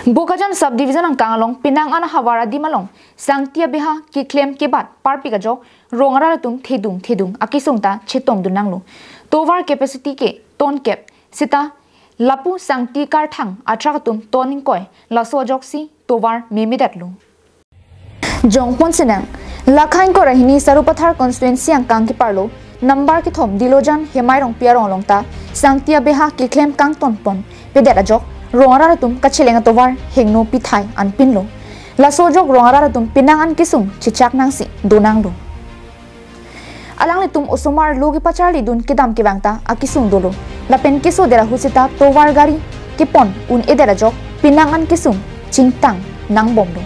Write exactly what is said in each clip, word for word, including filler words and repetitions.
Bokajan Subdivision angkang along penang an havar adim along Sangti Abeha keklem kebat parpik ajok rong arat atum thedung thedung akesung ta chetomdun nanglo. Tovar capacity ke ton kep sita lapu sangti karthang atrak atum ton ingkoi, laso ajoksi tovar memedetlo. Jongpon sinang, lakha ingkoi ra hini Sarupathar constituency angkang keparlo number kethom Dilojan Hemai Rongpi arong along ta Sangti Abeha keklem kangtonpon pedet ajok rong arat atum kacheleng atovar hengno pithai anpinlo. Laso ajok rong arat atum penang an kesung chechak nangsi donanglo. Alanglitum osomar lo kepacharlidun kedam kevang ta akesung dolo. Lapen kesodet ahut sita tovar gari kepon un-edet ajok penang an kesung chingtang nangbomlo.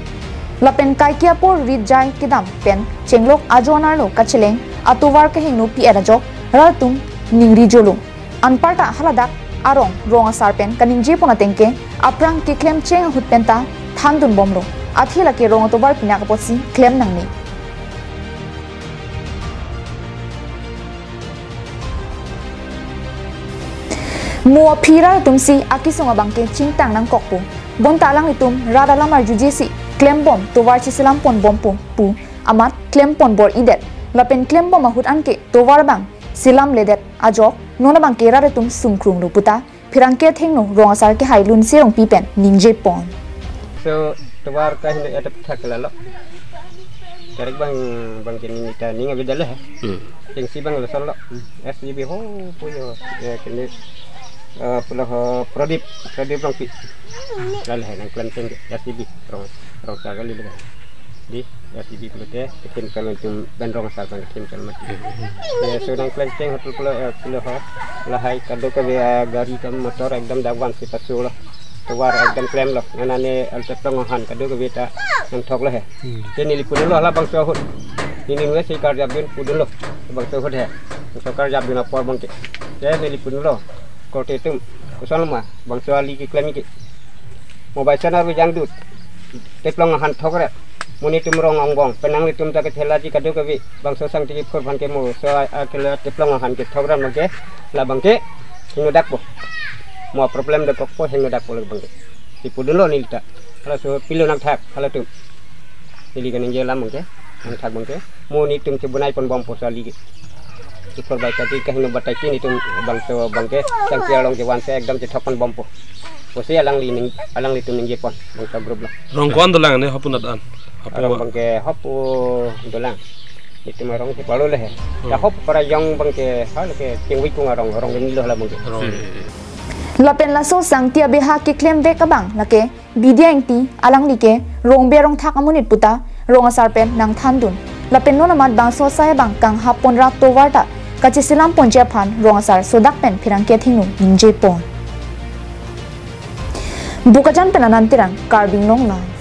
Lapen kaike apor rit jai kedam pen chenglok ajo anerlo kacheleng atovar kehengno pi-et ajok rat atum ningri jolo. Anparta haladak arong rong asar pen kaningjepon ateng ke aphrang keklem cheng ahut penta thandunbomlo. Athe lake rong atovar pinak apotsi klem nangne. Mo aphi rat atumsi akesung abang ke chingtang nangkokpo. Bonta alanglitum rat alam arjujesi klembom tovar cheselamponbompo pu amat klempon bor-idet. Lapen klembom ahut anke tovar abang selamledet ajok non abang ke rat atum sungkrunglo puta pherangke athengno rong asar kehai Lunse Rongpi pen ningjepon. So, tovar kaheno etap thak lalo. Karik bang, bang kini nita ning abi dale he. Hmm. Yang si bang lason lo. S D B ho puyo. Ya kini, eh, pulo ho Pradip, Pradip Rongpi. Lale he nangklem cheng S D B rong, rong asar kali lagi. Di S D B pulote kethim kal atum pen rong asar pen kethim kal mati. Ya, so nangklem cheng hotel pulo, eh, pulo ho. Lahai kadokave, eh, gari kam motor ekdom dagwan si pasu lo. Tovar ekdom klemlo. Nana ne alte plong ahan kadokave ta nangthoklo he. Hmm. Ke neli pudunlo halabangso ahut. Neli nue si karjapdun pudunlo. Bangso ahut he. Bangso karjapdun apor bangke. Ke neli pudunlo. Korte atum. Koson ma. Bangso ali keklem ke. Mobile channel arve jangdut. Teplong ahan thokre. Mo netum rong angbong. Penang netum ta kethela ji kadokave. Bangso Sangti kephur aphan ke mo. So a, a kela teplong ahan kethokre bangke. Labangke. Hingno dakpo. Mo problem dakokpo hingno dakpo labangke. Si pudunlo neli ta. Halaso pilo nangthak. Halatum. Neli kaningje alam bangke. Nangthak bangke. Mo netum chebonaiponbompo so ali ke. Kephur bai kati kaheno batai ke netum bangso bangke Sangti along kevan se ekdom chethokponbompo. Pusi alangli ning, alanglitum ningjepon bangso group lo. Rong ko-an dolang ne hapu nat an? Hapu rong bangke hapu dolang. Netum arong si palo le he. Hmm. Ya hapu para jong bangke hal ke tingwi kung arong, arong ini lo hala bangke. Rong. Lapen laso Sangti Abeha keklem vek abang lake Bidya Ingti, alangli ke Rongbe arongthak amonit puta rong asar pen nangthandun. Lapen non amat bangso asai abang kanghapponra tovar ta kacheselamponji aphan rong asar sodak pen pherangke athengno ningjepon. Bokajan pen Anand Terang, Karbi Anglong Live.